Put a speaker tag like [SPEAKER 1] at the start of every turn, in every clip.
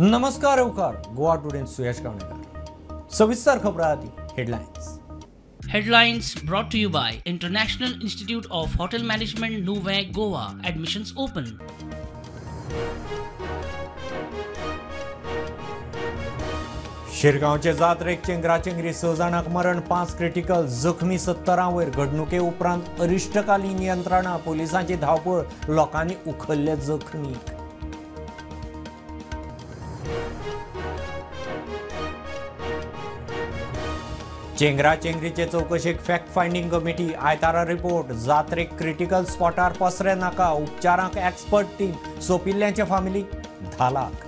[SPEAKER 1] नमस्कार येवकार गोवा टुडेन सुयश गावणेकर. सविस्तर खबरां आदी headlines.
[SPEAKER 2] Headlines brought to you by International Institute of Hotel Management, Nuvem, Goa. Admissions open.
[SPEAKER 1] शिरगांवचे जात्रेक चेंगराचेंगरी 6 जाणांक मरण, 5 क्रिटिकल, जखमी 70 वयर. घडणुके उपरांत अरिश्टकालीन यंत्रणा, पोलिसांची धांवपळ, लोकांनी उखल्ले जखमी. चेंगराचेंगरीचे चौकशेक फॅक्ट फायंडींग कमिटी, आयतारा रिपोर्ट. जात्रेक क्रिटिकल स्पॉटार पसरे नाका, उपचारांक एक्सपर्ट टीम, सोंपिल्ल्यांचे फामिलीक 10 लाख.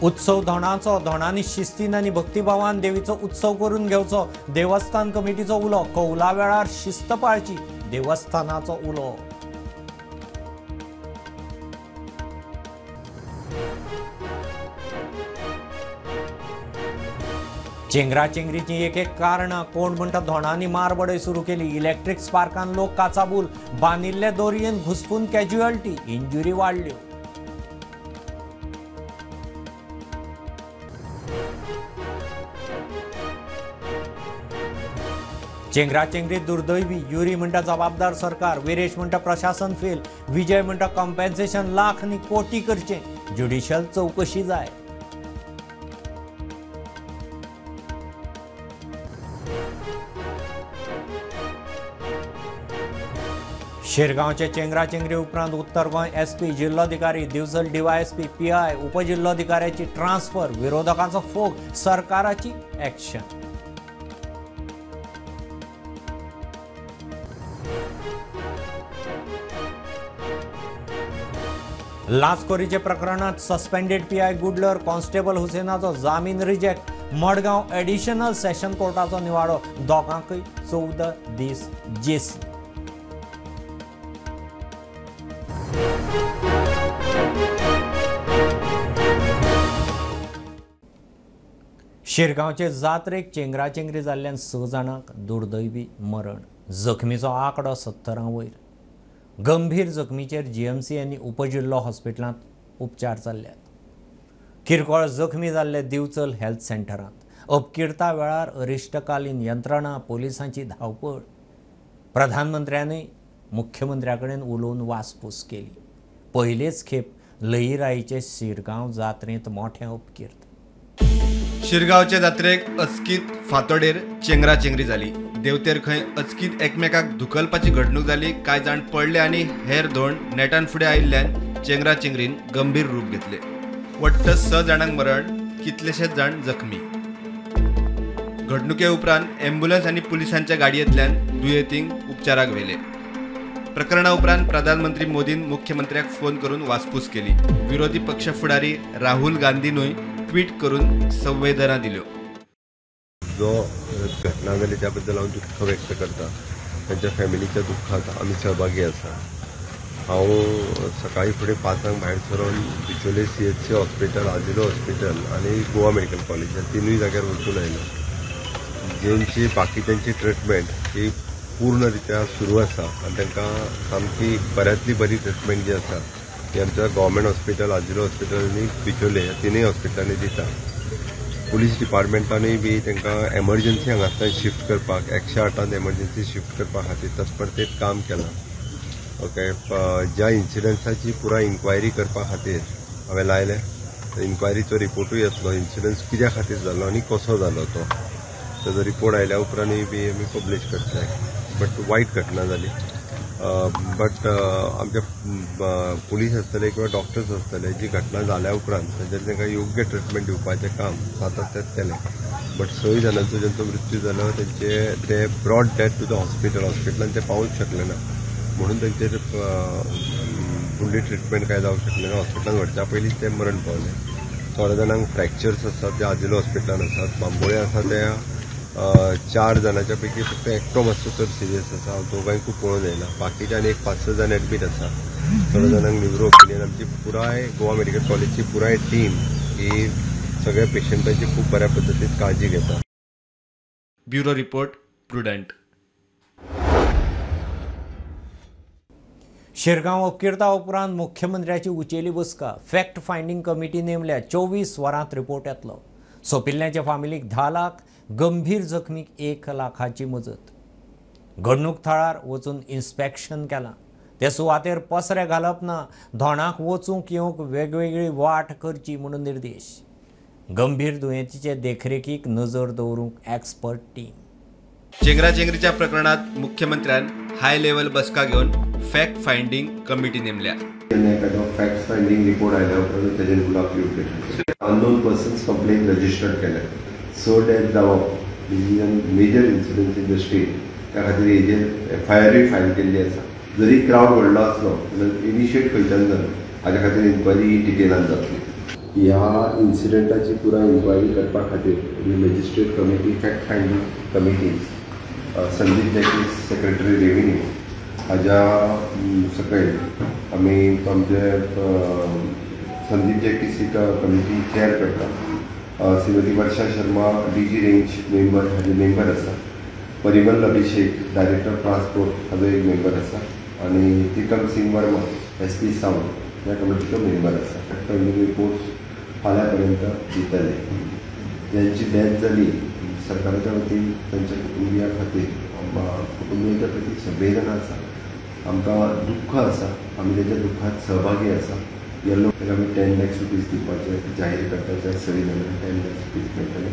[SPEAKER 1] उत्सव धोणाचो, धोणांनी शिस्तीन आनी भक्तिभावान देवीचो उत्सव करून घेवचो, देवस्थान कमिटीचो उलो. कौला वेळार शिस्त पाळची, देवस्थानाचो उलो. चेंगराचेंगरीची एक एक कारणां, कोण म्हणटा धोणांनी मारबडय सुरू केली, इलेक्ट्रीक स्पार्कान लोक काचाबूल, बांदिल्ले दोरयेन घुसपून कॅज्युअल्टी, इंजुरी वाडल्यो. चेंगराचेंगरी दुर्दैवी, युरी म्हणटा जबाबदार सरकार, विरेश म्हणटा प्रशासन फेल, विजय म्हणटा कॉम्पेन्सेशन लाख न्ही कोटी करचें, ज्युडिशियल चवकशी जाय. शिरगांवचे चेंगराचेंगरी उपरांत उत्तर गोंय एसपी, जिल्लोधिकारी, दिवचल डीवायएसपी, पीआय, उपजिल्लोधिकाऱ्याची ट्रान्सफर, विरोधकांचो फोग, सरकाराची ॲक्शन. लाचखोरीचे प्रकरणात सस्पेंडेड पीआय गुडलर, कॉन्स्टेबल हुसेनाचो जामीन रिजेक्ट, मडगांव एडिशनल सेशन कोर्टाचो निवाडो, दोगांकय 14 दीस जेसी. शिरगांवचे जात्रेक चेंगराचेंगरी जाल्ल्यान 6 जाणांक दुर्दैवी मरण, जखमीचो आंकडो 70 वयर. गंभीर जखमीचेर जीएमसी आनी उपजिल्लो हॉस्पिटलांत उपचार चल्ल्यात. किरकोळ जखमी जाल्ले दिवचल हेल्थ सेंटरांत. अपकिर्ता वेळार अरिश्टकालीन यंत्रणा, पोलिसांची धांवपळ. प्रधानमंत्र्यांनी मुख्यमंत्र्या कडेन उलोवन वासपूस केली. पयलेच खेप लईराईचे शिरगांव जात्रेंत मोठें अपकीर्त.
[SPEAKER 3] शिरगांवचे जात्रेक अचकीत फातोडेर चेंगराचेंगरी जाली. देवतेर खंय अचकीत एकमेकाक धुकलपाची घडणूक जाली. कांय जाण पडले आनी हेर धोण नेटान फुडें आयिल्ल्यान चेंगराचेंगरीन गंभीर रूप घेतले. वट्ट 6 जाणांक मरण, कितलेशेच जाण जखमी. घडणुके उपरांत ॲम्ब्युलन्स आनी पुलिसांच्या गाडयेंतल्यान दुयेंतींक उपचाराक व्हेले. प्रकरणा उपरांत प्रधानमंत्री मोदीन मुख्यमंत्र्याक फोन करून वासपूस केली. विरोधी पक्ष फुडारी राहुल गांधीनूय ट्वीट करून संवेदना दिल्यो.
[SPEAKER 4] जो घटना जाली त्याबद्दल हांव दुख्ख व्यक्त करता. तांच्या फॅमिलीच्या दुख्खात आमी सहभागी आसा. हांव सकाळी फुडें 5 भायर सरून बिचोले CHC hospital, आजिलो हॉस्पिटल आनी गोवा मेडिकल कॉलेज ह्या 3 जाग्यार वचून आयलो. जेंची बाकीच्यांची ट्रिटमेंट ही पूर्ण रित्या सुरू आसा आनी तांकां सामकी बऱ्यांतली बरी ट्रिटमेंट जी आसा ती आमच्या गव्हर्मेंट हॉस्पिटल, आजिलो हॉस्पिटल आनी बिचोले ह्या 3 हॉस्पिटलांनी दिता. पुलीस डिपार्टमेंटानूय बी तांकां एमर्जन्सी हांगासल्यान शिफ्ट करपाक 108 एमर्जन्सी शिफ्ट करपा खातीर तत्परतेन काम केलां. ओके, ज्या इन्सिडन्साची पुराय इन्क्वायरी करपा खातीर हांवें लायलें. इन्क्वायरीचो रिपोर्टूय येतलो, इन्सिडन्स कित्या खातीर जालो आनी कसो जालो तो, ताजो रिपोर्ट आयल्या उपरांतूय बी आमी पब्लीश करतले. बट वायट घटना जाली. बट आमचे पुलीस आसतले किंवा डॉक्टर्स आसतले, जी घटना जाल्या उपरांत तांच्यानी तांकां योग्य ट्रिटमेंट दिवपाचें काम सातत्यान केलें. बट 6 जाणांचो ज्यांचो मृत्यू जालो तेंचे ते brought dead to the hospital, हॉस्पिटलान ते पावूंक शकले ना, म्हणून तांचेर फुडली ट्रिटमेंट कांय जावंक शकलें ना. हॉस्पिटलान व्हरच्या पयलींच ते मरण पावले. थोड्या जाणांक फ्रॅक्चर्स आसात ते आजिलो हॉस्पिटलान आसात. बांबोळे आसा ते 4 जाणांच्या पैकी फक्त एकटो मातसो चड सिरियस आसा. हांव दोगांयकूय पळोवन येयला. बाकीचे आनी एक 5-6 जाण एडमीट आसा. थोड्या जाणांक न्युरो ओपिनियन. आमची पुराय गोवा मेडिकल कॉलेजची पुराय टीम ही सगळ्या पेशंटांची खूब बऱ्या पद्दतीन काळजी घेता.
[SPEAKER 3] Bureau report, Prudent.
[SPEAKER 1] शिरगांव अपकिर्ता उपरांत मुख्यमंत्र्याची उचेली बसका. Fact finding committee नेमल्या. 24 वरांत रिपोर्ट येतलो. सोंपिल्ल्याच्या फामिलीक 10 लाख, गंभीर जखमीक 1 लाखाची मजत. घडणूक थळार वचून इन्स्पेक्शन केलां. ते सुवातेर पसरे घालप ना, धोणाक वचूंक येवंक वेगवेगळी वाट करची म्हणून निर्देश. गंभीर दुयेंतीचे देखरेखीक नजर दवरूंक एक्सपर्ट टीम.
[SPEAKER 3] चेंगराचेंगरीच्या प्रकरणात मुख्यमंत्र्यान हाय लेवल बसका घेवन फॅक्ट फायंडींग कमिटी नेमल्या.
[SPEAKER 4] फॅक्ट फायंडींग रिपोर्ट आयल्या उपरांत तेजेर उलोवप योग्य. अननोन पर्सन्स कंप्लेन रजिस्टर्ड केल्या. 6 डेथ जावप this is a major incident in the state. त्या खातीर हेजेर एफआयआरूय फायल केल्ली आसा. जरी क्रावड व्हडलो आसलो जाल्यार इनिशिएट खंयच्यान जालो हाज्या खातीर इन्क्वायरी ही डिटेलान जातली. ह्या इन्सिडंटाची पुराय इन्क्वायरी करपा खातीर magistrate committee, fact finding committee, Sandeep Jackies secretary revenue हाज्या सकयल आमी आमचे संदीप जॅकीस ही कमिटी चेअर करता. Shrimati Varsha Sharma D G range member हाजे मेंबर आसा. परिमल अभिषेक डायरेक्टर ट्रान्सपोर्ट हाजो एक मेंबर आसा आनी Tikam Singh Verma S P south ह्या कमिटीचो मेंबर आसा. फॅक्ट फायंडींग रिपोर्ट्स फाल्यां पर्यंत दितले. ज्यांची डेथ जाली सरकाराच्या वतीन तांच्या कुटुंबिया खातीर कुटुंबियांच्या प्रती संवेदना आसा. आमकां दुख्ख आसा, आमी तांच्या दुख्खात सहभागी आसा. येल्लो आमी 10 लाख रुपीज दिवपाचे जाहीर करता. त्या 6 जाणांक 10 लाख रुपीज मेळटले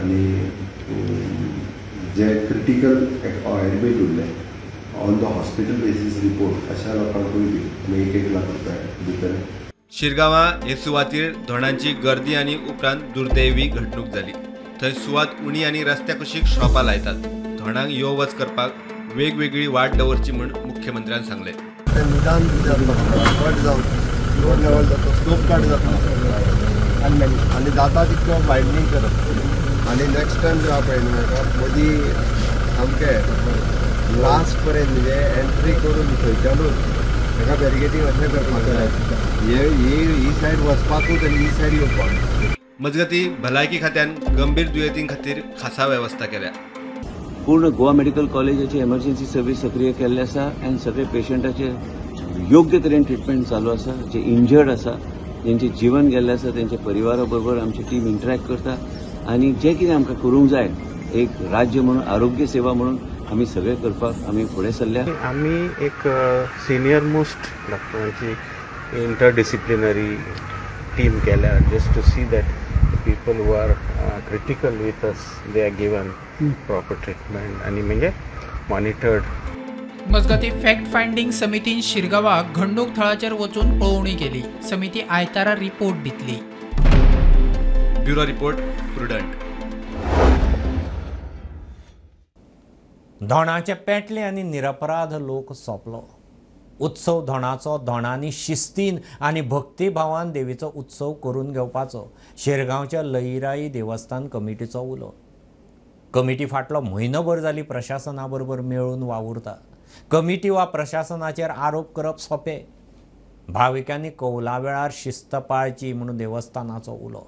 [SPEAKER 4] आनी जे क्रिटिकल एडमीट उरले on the hospital basis report अशा लोकांकूय बी आमी 1-1 लाख रुपया दितले.
[SPEAKER 3] शिरगांवां हे सुवातीर धोणांची गर्दी आनी उपरांत दुर्दैवी घडणूक जाली. थंय सुवात उणी आनी रस्त्या कुशीक शॉपां लायतात. धोणांक यो वच करपाक वेगवेगळी वाट दवरची म्हूण मुख्यमंत्र्यान सांगलें.
[SPEAKER 4] निदान कट जावन रोड लेवल जाता, स्लोप कट जाता आनी जाता तितको वायडनींग करप. आनी नेक्स्ट टायम जेवा पळय न्हू हेका मदीं सामकें लास्ट पर्यंत म्हणजे एंट्री करून थंयच्यानूच हेका बॅरिगेटींग अशें करपाक जाय. ही सायड वचपाकूच आनी ही सायड येवपाक.
[SPEAKER 3] मजगती भलायकी खात्यान गंभीर दुयेंतीं खातीर खासा वेवस्था केल्या.
[SPEAKER 5] पूर्ण गोवा मेडिकल कॉलेजाची एमर्जन्सी सर्वीस सक्रिय केल्ले आसा आनी सगळे पेशंटाचे योग्य तरेन ट्रिटमेंट चालू आसा. जे इंजर्ड आसा, जेंचे जीवन गेल्ले आसा, तेंच्या परिवारा बरोबर आमची टीम इंटरॅक्ट करता आनी जे कितें आमकां करूंक जाय एक राज्य म्हणून आरोग्य सेवा म्हणून आमी सगळे करपाक आमी फुडें सरल्या.
[SPEAKER 6] आमी एक सिनियर मोस्ट डॉक्टरांची इंटरडिसिप्लिनरी टीम केल्या just to see that people who are critical with us they are given proper treatment आनी म्हणजे मॉनिटर्ड.
[SPEAKER 7] मजगतीं फॅक्ट फायंडींग समितीन शिरगांवाक घडणूक थळाचेर वचून पळोवणी केली. समिती आयतारा रिपोर्ट दितली.
[SPEAKER 3] Bureau report, Prudent.
[SPEAKER 1] धोणाचे पेटले आनी निरपराध लोक सोंपलो. उत्सव धोणाचो धोणांनी शिस्तीन आनी भक्तिभावान देवीचो उत्सव करून घेवपाचो शिरगांवच्या लईराई देवस्थान कमिटीचो उलो. कमिटी फाटलो म्हयनोभर जाली प्रशासना बरोबर मेळून वावुरता. कमिटी वा प्रशासनाचेर आरोप करप सोंपें. भाविकांनी कौला वेळार शिस्त पाळची म्हणून देवस्थानाचो उलो.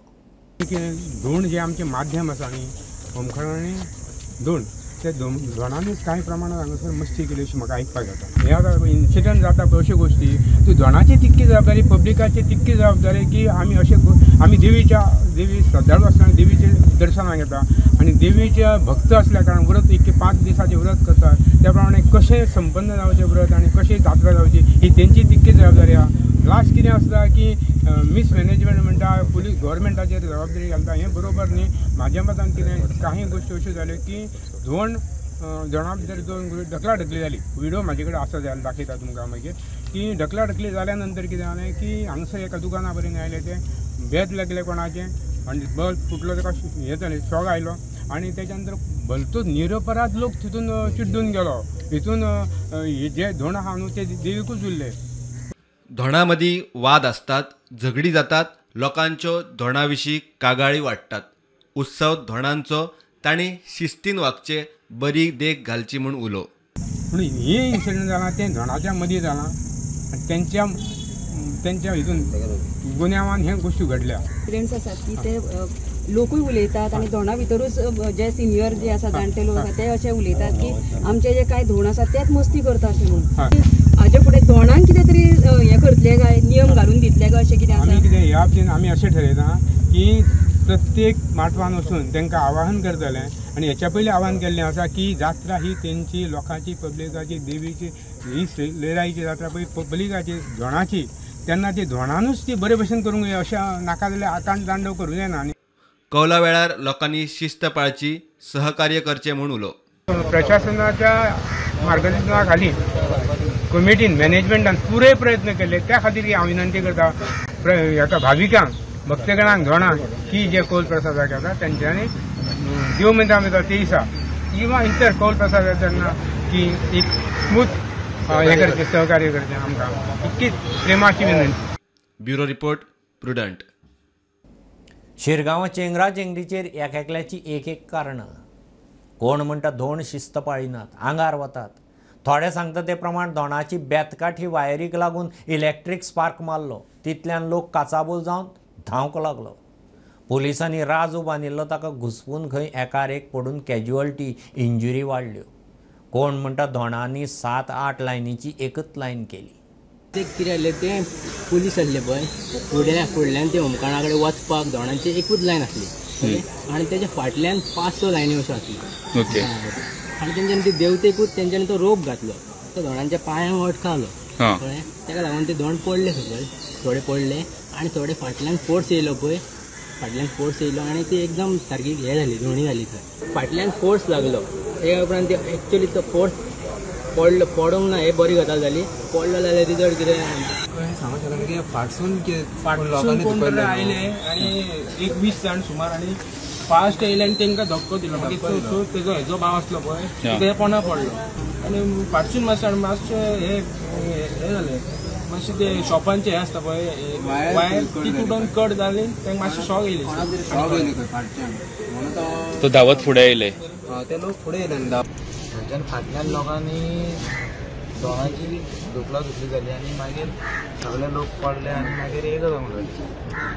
[SPEAKER 8] धोण जे आमचें माध्यम आसा न्ही, होमखण आनी धोण, ते धोणांनीच कांय प्रमाणात हांगासर मस्ती केली अशी म्हाका आयकपाक येता. हे आतां इन्सिडंट जाता पळय अश्यो गोश्टी, ती धोणाची तितकी जबाबदारी, पब्लिकाची तितकी जबाबदारी की आमी अशे आमी देवीच्या देवी श्रद्धाळू आसतना देवीचे दर्शनाक येता आनी देवीचे भक्त असल्या कारणान व्रत एक 5 दिसाचें व्रत करतात. त्या प्रमाणे कशें संपन्न जावचें व्रत आनी कशें जात्रा जावची ही तेंची तितकी जबाबदारी आसा. लास्ट कितें आसता की मिसमॅनेजमेंट म्हणटा, पुलीस गव्हर्मेंटाचेर जबाबदारी घालता, हें बरोबर न्ही. म्हाज्या मतान कितें काही गोश्टी अश्यो जाल्यो की धोण धोणा भितर दोन ढकलाढकली जाली. व्हिडियो म्हाजे कडेन आसा जाल्यार दाखयता तुमकां मागीर की ढकलाढकली जाल्या नंतर कितें जालें की हांगासर एका दुकाना पर्यंत आयलें, तें बेद लागलें कोणाचें आनी बल्ब फुटलो, ताका हें जालें, शॉक आयलो आनी तेच्या नंतर भलतोच निरपराध लोक तितून चिड्डून गेलो. हितून जे धोण आहा न्हू ते देवीकूच उरले.
[SPEAKER 3] धोणा मदीं वाद आसतात, झगडी जातात, लोकांच्यो धोणा विशीं कागाळी वाडटात. उत्सव धोणांचो तांणी शिस्तीन वागचे, बरी देख घालची म्हूण उलो.
[SPEAKER 8] पूण हे इन्सिडंट जालां तें धोणाच्या मदीं जालां आनी तेंच्या तेंच्या हितून गुन्यांवान हे गोश्टी घडल्या.
[SPEAKER 9] इन्सिडंट्स आसात की ते लोकूय उलयतात आनी धोंडा भितरूच जे सिनियर जे आसा जाणटे लोक आसा ते अशे उलयतात की आमचे जे कांय धोंड आसा तेच मस्ती करता अशें म्हणून. हाजे फुडें धोंडांक कितें तरी हें करतले काय, नियम घालून दितले काय अशें कितें आसा?
[SPEAKER 8] कितें ह्या बाबतीन आमी अशें ठरयता की प्रत्येक माटवान वचून तांकां आवाहन करतले आनी हेच्या पयलीं आवाहन केल्लें आसा की जात्रा ही तेंची लोकांची पब्लिकाची देवीची ही लयराईची जात्रा पळय पब्लिकाची धोंडाची, तेन्ना ती धोंडानूच ती बरे भशेन करूंक जाय, अशें नाका जाल्यार आकांत तांडव करूंक जायना. आनी
[SPEAKER 3] कौला वेळार लोकांनी शिस्त पाळची, सहकार्य करचें म्हूण उलो.
[SPEAKER 8] प्रशासनाच्या मार्गदर्शना खाली कमिटीन मॅनेजमेंटान पुरे प्रयत्न केले, त्या खातीर हांव विनंती करता हेका भाविकांक भक्तगणांक धोंडांक की जे कौल प्रसादाक येता तेंच्यांनी देव म्हणटा आमी ते दिसा किंवा इतर कौल प्रसाद येता तेन्ना की एक स्मूथ हें करचें, सहकार्य करचें, आमकां इतकीच प्रेमाची विनंती.
[SPEAKER 3] Bureau report, Prudent.
[SPEAKER 1] शिरगांवां चेंगरा चेंगरीचेर एक एकल्याची एक एक कारणां. कोण म्हणटा धोंड शिस्त पाळिनात, आंगार वतात. थोडे सांगता ते प्रमाण धोंडाची बेतकाठी वायरीक लागून इलेक्ट्रीक स्पार्क मारलो, तितल्यान लोक काचाबूल जावन धांवंक लागलो. पुलिसांनी राजू बांदिल्लो ताका घुसपून खंय एकार एक पडून कॅज्युअल्टी इंजुरी वाडल्यो. कोण म्हणटा धोंडांनी 7-8 लायनीची एकच लायन केली.
[SPEAKER 10] ते कितें जालें तें पुलीस आसले पळय फुडल्यान फुडल्यान ते होमखणा कडेन वचपाक धोंडांची एकूच लायन आसली आनी तेच्या फाटल्यान 5-6 लायनी अश्यो आसल्यो.
[SPEAKER 11] ओके.
[SPEAKER 10] आनी तेंच्यांनी ते देवतेकूच तेंच्यांनी तो रोप घातलो, तो धोंडांच्या पांयांक अटकालो, कळ्ळें? तेका लागून ते धोंड पडले सकयल, थोडे पडले आनी थोडे फाटल्यान फोर्स येयलो पळय, फाटल्यान फोर्स येयलो आनी ती एकदम सारकी हें जाली, धोणी जाली थंय. फाटल्यान फोर्स लागलो, तेका उपरांत ते एक्चुअली तो फोर्स पडलो, पडोंक ना हे बरी गजाल जाली, पडलो जाल्यार रिजल्ट कितें
[SPEAKER 12] सांगूंक शकना की फाटसून फाटसून कोण तरी आयले आनी एक 20 जाण सुमार आनी फास्ट येयले आनी तांकां धक्को दिलो. मागीर सो तेजो हेजो भाव आसलो पळय तेज्या पोंदा पडलो आनी फाटसून मातशें मातशें हें हें जालें, मातशें ते शॉपांचे हें आसता पळय वायर ती तुटोन कट जाली, तांकां मातशें शॉक येयली.
[SPEAKER 13] शॉक येयली खंय फाटच्यान, म्हणून
[SPEAKER 11] तो धांवत फुडें येयले,
[SPEAKER 13] ते लोक फुडें येयले. थंयच्यान फाटल्यान लोकांनी दोनांची धुकला धुकली जाली आनी मागीर सगळे लोक पडले आनी मागीर एक जावंक लागले.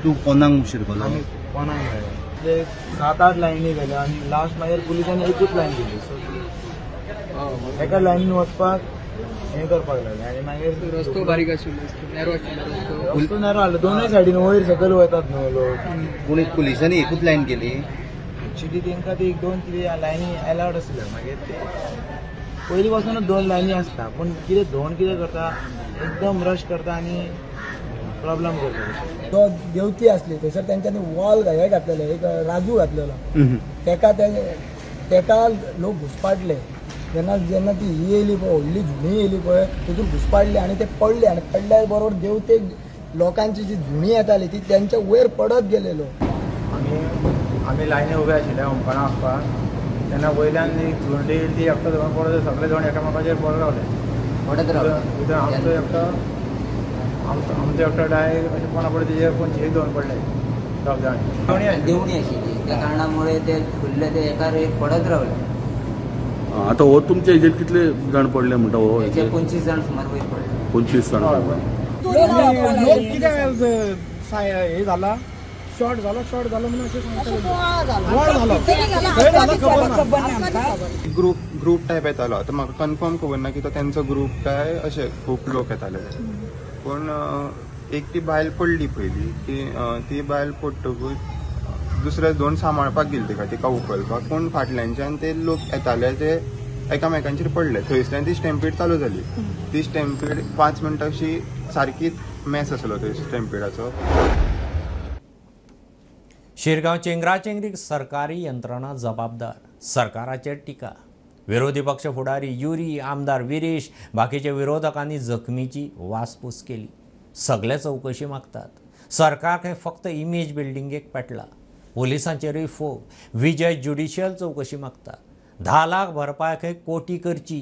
[SPEAKER 14] तूं कोणाक शिरकलो?
[SPEAKER 13] आमी कोणाक मेळ्ळे ते 7-8 लायनी गेले आनी लास्ट मागीर पुलिसांनी एकूच लायन दिली. सो एका लायनीन वचपाक हें करपाक लागले आनी मागीर
[SPEAKER 12] रस्तो बारीक आशिल्लो, नॅरो आशिल्लो,
[SPEAKER 13] रस्तो नॅरो आसलो, दोनूय सायडीन वयर सकयल वतात न्हू लोक.
[SPEAKER 14] पूण पुलिसांनी एकूच लायन केली.
[SPEAKER 13] एक्चुअली तांकां ती 1-2 कितें लायनी अलावड आसल्यो, मागीर ते पयलीं पासूनच 2 लायनी आसता, पूण कितें धोंड कितें करता एकदम रश करता आनी प्रॉब्लम करता.
[SPEAKER 15] तो देवती आसली थंयसर तेंच्यांनी वॉल हे घातलेले, एक राजू घातलेलो, तेका तेका लोक घुसपाटले. जेन्ना जेन्ना ती ही येयली पळय व्हडली झुणी येयली पळय तितून घुसपाटले आनी ते पडले आनी पडल्या बरोबर देवतेक लोकांची जी झुणी येताली ती तेंच्या वयर पडत गेलेलो.
[SPEAKER 13] आमी लायनी उबे आशिल्ले होमखणा वचपाक, तेन्ना वयल्यान एक झुंडी येयली, ती एकटो धरून पडत सगळे जाण एकामेकाचेर पडत रावले, पडत रावले. आमचो एकटो आमचो एकटो डाय अशें कोणा पडले तेजेर 25 धोंड पडले, 10 जाण.
[SPEAKER 16] देवणी आशिल्ली त्या कारणामुळे ते फुडले ते एकार एक पडत रावले.
[SPEAKER 11] आतां हो तुमच्या हेजेर कितले जाण पडले म्हणटा? हो
[SPEAKER 16] 25 जाण सुमार वयर पडले.
[SPEAKER 11] 25 जाण
[SPEAKER 15] लोक कितें हें जाला, शॉर्ट झालो, शॉर्ट झालो म्हणून अशें
[SPEAKER 17] ग्रुप ग्रुप टायप येतालो. आतां म्हाका कन्फर्म खबर ना की तो तेंचो ग्रुप काय अशें खूब लोक येताले, पूण एक ती बायल पडली पयली, ती बायल पडटकूच दुसरे दोन सांबाळपाक गेली तिका, तिका उखलपाक, पूण फाटल्यानच्यान ते लोक येताले ते एकामेकांचेर पडले. थंयसल्यान ती स्टॅम्पीड चालू जाली. ती स्टॅम्पीड 5 मिनटां अशी सारकीच मॅस आसलो थंय स्टॅम्पिडाचो.
[SPEAKER 1] शिरगांव चेंगराचेंगरीक सरकारी यंत्रणा जबाबदार, सरकाराचेर टिका. विरोधी पक्ष फुडारी युरी, आमदार विरेश, बाकीच्या विरोधकांनी जखमीची वासपूस केली. सगळे चवकशी मागतात. सरकार खंय फक्त इमेज बिल्डिंगेक पेटला. पोलिसांचेरूय फोग. विजय ज्युडिशियल चवकशी मागता. 10 लाख भरपाय खंय कोटी करची.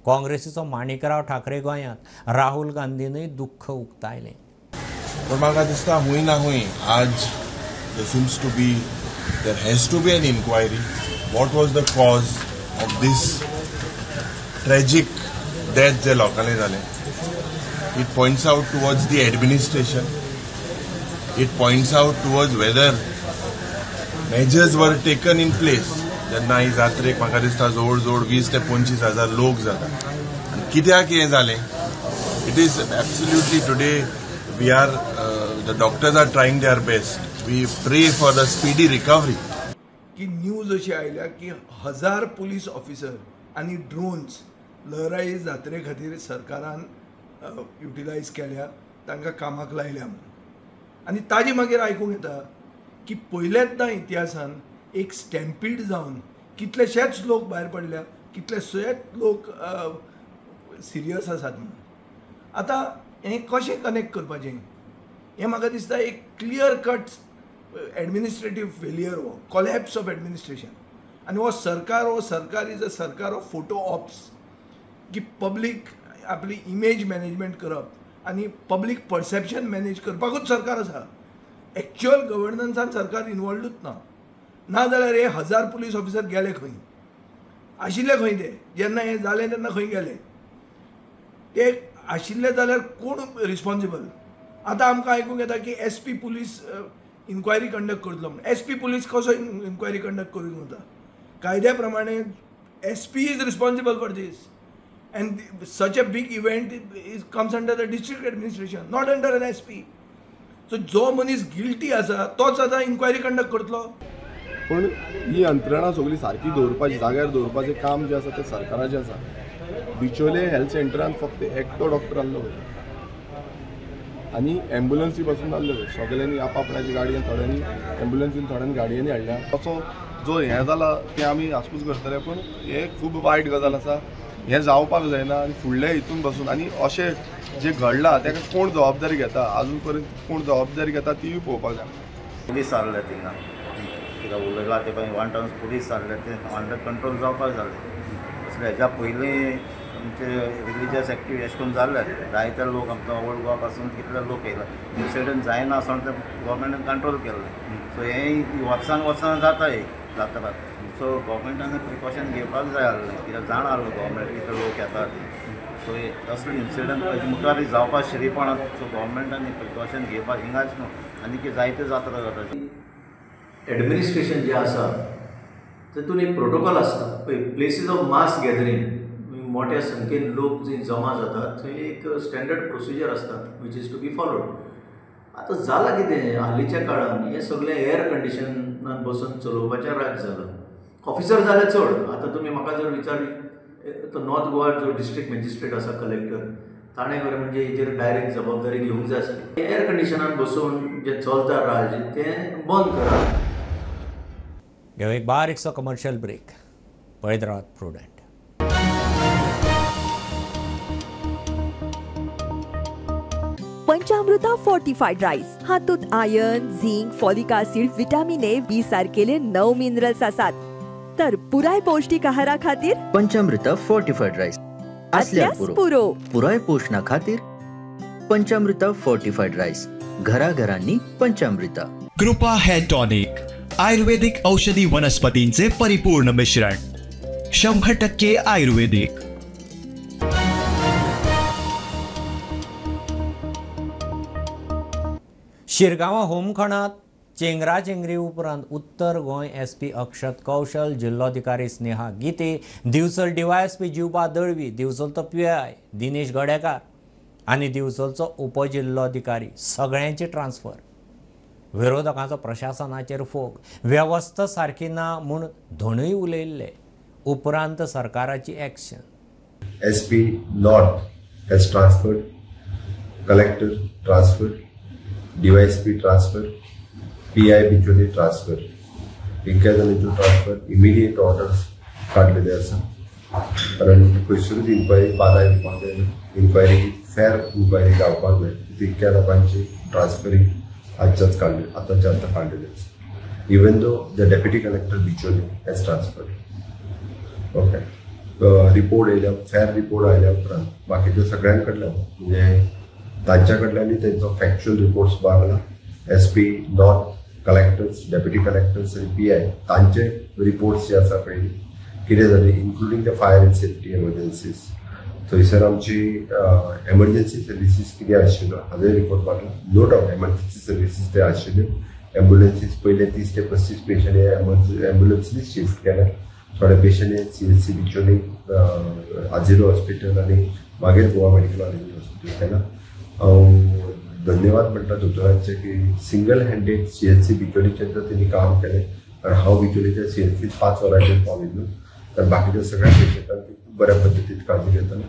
[SPEAKER 1] काँग्रेसीचो माणिकराव ठाकरे गोंयांत, राहुल गांधीनूय दुख्ख उक्तायलें.
[SPEAKER 18] पूण म्हाका दिसता हूंय ना हूंय आज there seems to be, there has to be an inquiry. What was the cause of this tragic death जे लोकांनी जालें? It points out towards the administration. It points out towards whether Measures were taken in place जेन्ना ही जात्रेक म्हाका दिसता जवळ जवळ 20 ते 25 हजार लोक जाता आनी कित्याक हें जालें. It is absolutely today we are the doctors are trying their best. We pray for the speedy recovery.
[SPEAKER 19] की न्यूज अशी आयल्या की 1000 पुलीस ऑफिसर आनी ड्रोन्स लहराई जात्रे खातीर सरकारान युटिलायज केल्या, तांकां कामाक लायल्या म्हणून. आनी ताजे मागीर आयकूंक येता की पयलेच ना इतिहासान एक स्टॅम्पीड जावन कितलेशेच लोक भायर पडल्या, कितलेशेच लोक सिरियस आसात म्हणून. आतां हें कशें कनेक्ट करपाचें हें म्हाका दिसता एक क्लियर कट एडमिनिस्ट्रेटीव फेलियर, हो कॉलॅप्स ऑफ एडमिनिस्ट्रेशन. आनी हो सरकार is a सरकार ऑफ फोटो ऑप्स, की पब्लीक आपली इमेज मॅनेजमेंट करप आनी पब्लीक परसेप्शन मॅनेज करपाकूच सरकार आसा. एक्च्युअल गव्हर्नन्सान सरकार इनवॉल्वूच ना. ना जाल्यार हे 1000 पुलीस ऑफिसर गेले खंय, आशिल्ले खंय ते जेन्ना हें जालें तेन्ना खंय गेले ते आशिल्ले जाल्यार कोण रिस्पॉन्सिबल. आतां आमकां आयकूंक येता की S P police inquiry conduct करतलो म्हणून. एस पी पुलीस कसो इन्क्वायरी कंडक्ट करूंक वता? कायद्या प्रमाणे S P is responsible for this and such a big event is comes under the district administration, not under an S P. So जो मनीस guilty आसा तोच आतां इन्क्वायरी कंडक्ट करतलो.
[SPEAKER 20] पूण ही यंत्रणा सगळी सारकी दवरपाची, जाग्यार दवरपाचें काम जें आसा तें सरकाराचें आसा. बिचोले हेल्थ सेंटरान फक्त एकटो डॉक्टर आहलो आनी एम्बुलन्सी पासून आहल्यो. सगळ्यांनी आपआपणाची गाडी, थोड्यांनी एम्बुलन्सीन, थोड्यांनी गाडयांनी हाडल्या. तसो जो हें जाला तें आमी आसपूस करतले, पूण हें खूब वायट गजाल आसा, हें जावपाक जायना. आनी फुडल्या हितून बसून आनी अशें जें घडलां ताका कोण जबाबदारी घेता, आजून पर्यंत कोण जबाबदारी घेता तीय पळोवपाक जाय.
[SPEAKER 21] पुलीस आहले थिंगा कित्याक उलयलां ते पळय वन टावन पुलीस आहले ते अंडर कंट्रोल जावपाक जालें. असले हेज्या पयलीं आमचे रिलीजियस एक्टिविटी अशें करून जाल्ले जायते लोक आमचो ओल्ड गोवा पासून कितले लोक येयला, इन्सिडंट जायना आसतना ते गोवोरमेंटान कंट्रोल केल्लें. सो हें वर्सान वर्सां जाता एक जात्रा. सो गोवोरमेंटान प्रिकॉशन घेवपाक जाय आहलें, कित्याक जाणा आहलो गोवोरमेंट कितले लोक येता ते. सो असले इन्सिडंट हेजे मुखार जावपाक शिरीपणां. सो गोवोरमेंटान प्रिकॉशन घेवपाक हिंगाच न्हू आनी जायते जात्रा जाता.
[SPEAKER 22] एडमिनिस्ट्रेशन जें आसा तातूंत एक प्रोटोकॉल आसता. पळय, प्लेसीस ऑफ मास गॅदरींग मोठ्या संख्येन लोक जंय जमा जातात थंय एक स्टँडर्ड प्रोसिजर आसता which is to be followed. आतां जालां कितें, हालींच्या काळान हें सगळें एअर कंडिशनान बसून चलोवपाचें राज जालां. ऑफिसर जाले चड. आतां तुमी म्हाका जर विचार, तो नॉर्थ गोवा जो डिस्ट्रिक्ट मॅजिस्ट्रेट आसा कलेक्टर, ताणें खरें म्हणजे हेजेर डायरेक्ट जबाबदारी घेवंक जाय आसली. एअर कंडिशनान बसून जें चलता राज तें बंद करात.
[SPEAKER 1] घेवं एक बारीकसो कमर्शियल ब्रेक. पळयत रावात प्रुडंट.
[SPEAKER 23] पंचामृता फोर्टिफाईड राईस हातूंत iron, zinc, folic acid, vitamin A, B सारकेले 9 मिनरल्स आसात. तर पुराय पौष्टिक आहारा खातीर
[SPEAKER 24] पंचामृता फोर्टिफाईड राईस असल्यार पुरो. पुराय पोषणा खातीर पंचामृता फोर्टिफाईड राईस, घराघरांनी पंचामृता.
[SPEAKER 25] कृपा हेअर टॉनिक, आयुर्वेदिक औषधी वनस्पतींचे परिपूर्ण मिश्रण, 100% आयुर्वेदिक.
[SPEAKER 1] शिरगांवा होमखणांत चेंगराचेंगरी उपरांत उत्तर गोंय एस पी अक्षत कौशल, जिल्लोधिकारी स्नेहा गीते, दिवचल डीवायएसपी जिवबा दळवी, दिवचलचो पीआय दिनेश गडेकार आनी दिवचलचो उपजिल्लोधिकारी सगळ्यांची ट्रान्सफर. विरोधकांचो प्रशासनाचेर फोग, वेवस्था सारकी ना म्हूण धोणूय उलयल्ले. उपरांत सरकाराची action.
[SPEAKER 4] S P north has transferred, collector transfer, DYSP transfer, PI Bicholim transfer, इतक्या जाणांच्यो ट्रान्सफर इमिडिएट ऑर्डर्स काडलेले आसा. कारण खंयसरूच इन्क्वायरी बादा येवपाक जायना, इन्क्वायरी फेर इन्क्वायरी जावपाक जाय. तितक्या लोकांची ट्रान्सफरींग आजच्याच काडले, आतांच्या आतां काडलेले आसा. Even though the deputy collector Bicholim has transferred. Okay, report येयल्या, फेर रिपोर्ट आयल्या उपरांत बाकीच्या सगळ्यां कडल्यान म्हणजे तांच्या कडल्यानूय तेंचो फॅक्च्युअल रिपोर्ट्स मागला. S P north, collectors, deputy collectors आनी पी I तांचे रिपोर्ट्स जे आसा पळय कितें जालें, including the fire and safety emergencies, थंयसर आमची एमर्जन्सी सर्विसीस कितें आशिल्ल्यो हाजोय रिपोर्ट मागला. नो डावट एमर्जन्सी सर्विसीस ते आशिल्ल्यो, एम्बुलन्सीस पयले 30 ते 35 पेशंट हे एम्बुलन्सीनी शिफ्ट केले. थोडे पेशंट हे CHC Bicholim, आझिलो हॉस्पिटल आनी मागीर गोवा मेडिकल कॉलेज हॉस्पिटल केला. हांव धन्यवाद म्हणटा दोतोरांचे की सिंगल हँडेड CHC बिचोलीचेर तर तेणी काम केलें, कारण हांव बिचोलीच्या CHC 5 वरांचेर पाविल्लो, तर बाकीच्या सगळ्या पेशंटांक खूब बऱ्या पद्दतीन काळजी घेताले.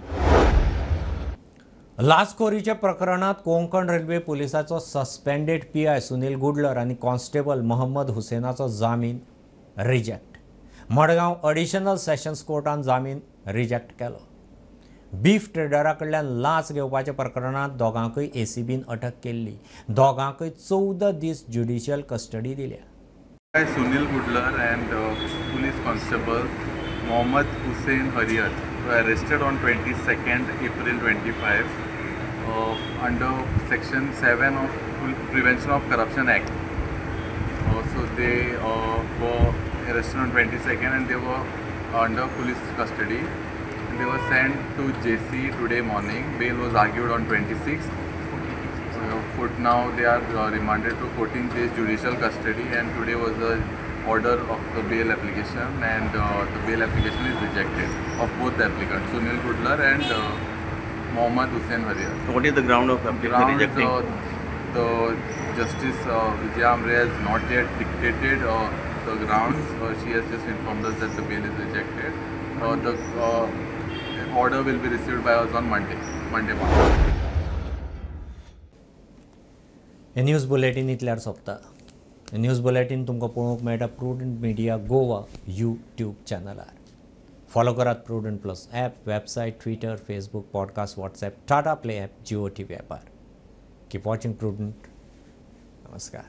[SPEAKER 1] लाचखोरीच्या प्रकरणात कोंकण रेल्वे पुलिसाचो सस्पेंडेड PI Sunil गुडलर आनी कॉन्स्टेबल मोहम्मद हुसेनाचो जामीन रिजेक्ट. मडगांव अडिशनल सेशन्स कोर्टान जामीन रिजेक्ट केलो. बीफ ट्रेडरा कडल्यान लांच घेवपाच्या प्रकरणांत दोगांकूय ACBन अटक केल्ली. दोगांकूय 14 दीस ज्युडिशियल कस्टडी दिल्या.
[SPEAKER 2] Sunil Gudlar and police constable Mohammad Hussain Hariyar were arrested on 22nd April 25 under Section 7 of Prevention of Corruption Act. So they were arrested on 22nd and they were under police custody. And they were sent to JC today morning. Bail was argued on 26th. So now they are remanded to 14 days judicial custody, and today was the order of the bail application, and the bail application is rejected of both the applicants, Sunil Gudlar and Mohammad Hussain Hariyar.
[SPEAKER 5] So what is the ground of application rejecting?
[SPEAKER 2] The Justice Vijaya Amre has not yet dictated the grounds. She has just informed us that the bail is rejected. The order will be received by us on Monday morning.
[SPEAKER 1] हे news bulletin इतल्यार सोंपता. News bulletin तुमकां पळोवंक मेळटा Prudent Media Goa YouTube चॅनलार. Follow करात Prudent plus app, website, Twitter, Facebook, podcast, WhatsApp, Tata Play app, Jio TV ॲपार. Keep watching prudent. नमस्कार.